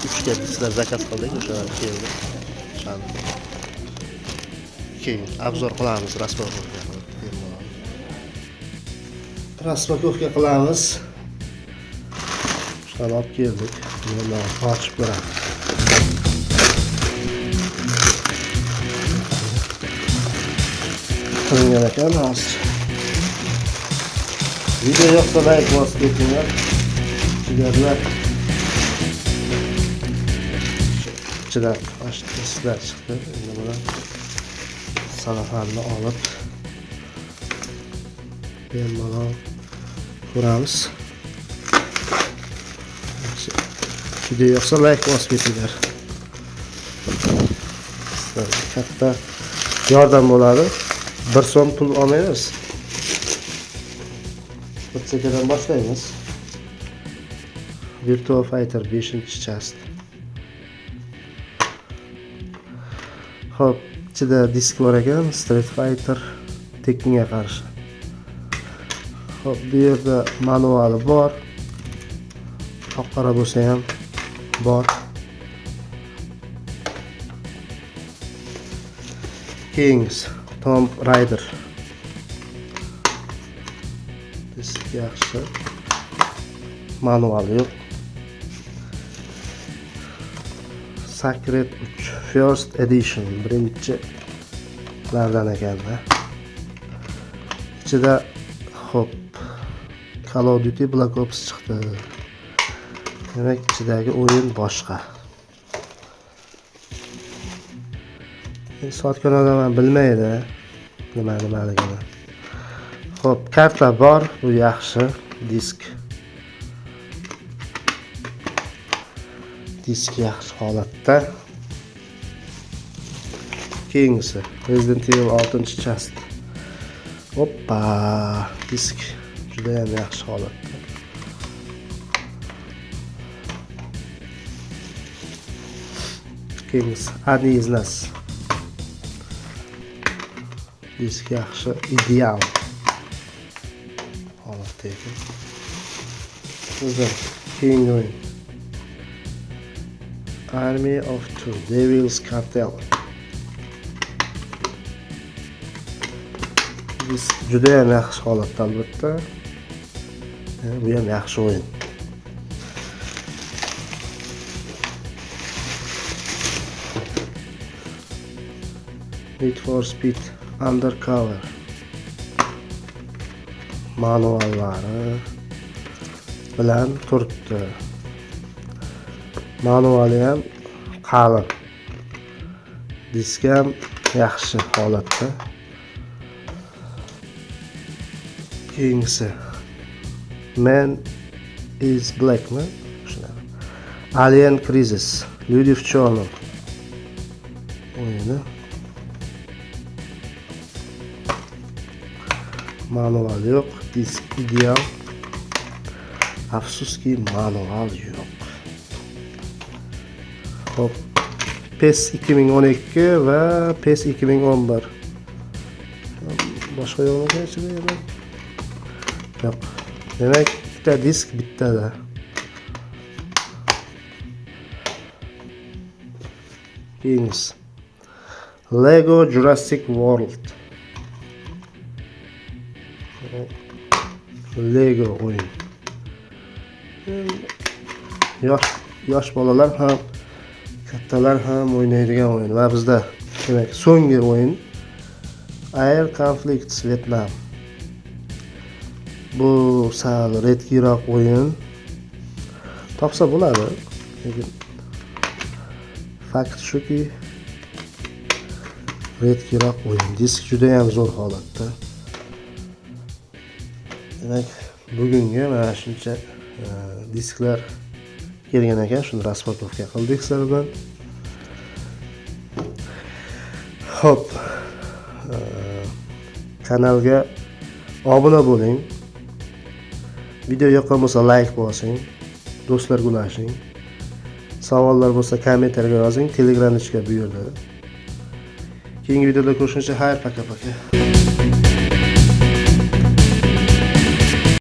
Uchta disklar zakaz qildik, o'shalar keldi. O'shani keyin обзор qilamiz, распаковка qilib bemalol. Распаковка qilamiz. O'shani olib keldik. Buni ochib ko'ramiz. Qilingan ekan hozir. Video yoqsa like bosib ketinglar. Jigarlar. Ichidan disklar chiqdi. Endi buni salafanni olib bemalol ko'ramiz. Video yoqsa like bosib ketinglar. Sizlarga katta yordam bo'ladi. 1 so'm pul olmaymiz. Bir chekkadan boshlaymiz. Virtua Fighter 5-chast. Xo'p, ichida disk bor ekan, Street Fighter Tekkenga qarshi. Xo'p, bu yerda manuali bor. Oq qora bo'lsa ham bor. Keyingisi Tomb Raider. Disk yaxshi. Manuali yo'q. Sacred 3 First Edition birinchilardan ekanda. Ichida xo'p Call of Duty Black Ops chiqdi. Demak, ichidagi o'yin boshqa. Sotgan odam ham bilmaydi nima nimaligini. Xo'p, karta bor, bu yaxshi, disk. Disk yaxshi holatda. Keyingisi Resident Evil 6-chast. Hoppa, disk juda ham yaxshi holatda. Keyingisi Одни из нас. Disk yaxshi, ideal holatda ekan. O'zi keyingi o'yin Army of Two, Devil's Cartel. Disk juda ham yaxshi holatda albatta. Bu ham yaxshi o'yin. Need for Speed Undercover. Manuallari bilan turibdi. Manuali ham qalin. Disk ham yaxshi holatda. Keyingisi Man is Blackmi? Shunaqa. Alien Crisis, Люди в черном o'yini. Manual yo'q, disk ideal. Afsuski manual yo'q. Xo'p, PES 2012 va PES 2011. Boshqa yo'qmi ichida yana? Yo'q. Demak, ikkita disk bittada. Keyingisi Lego Jurassic World. Lego o'yin. Yosh bolalar ham, kattalar ham o'ynaydigan o'yin va bizda demak so'nggi o'yin Air Conflicts Vietnam. Bu sal redkiroq o'yin. Topsa bo'ladi, lekin fakt shuki redkiroq o'yin. Disk juda ham zo'r holatda. Demak, bugungi mana shuncha disklar kelgan ekan, shuni распаковка qildik sizlar bilan. Xo'p, kanalga obuna bo'ling. Video yoqqan bo'lsa like bosing, do'stlarga ulashing. Savollar bo'lsa kommentariyga yozing, Telegram ichga bu yerda. Keyingi videoda ko'rishguncha xayr, paka-paka.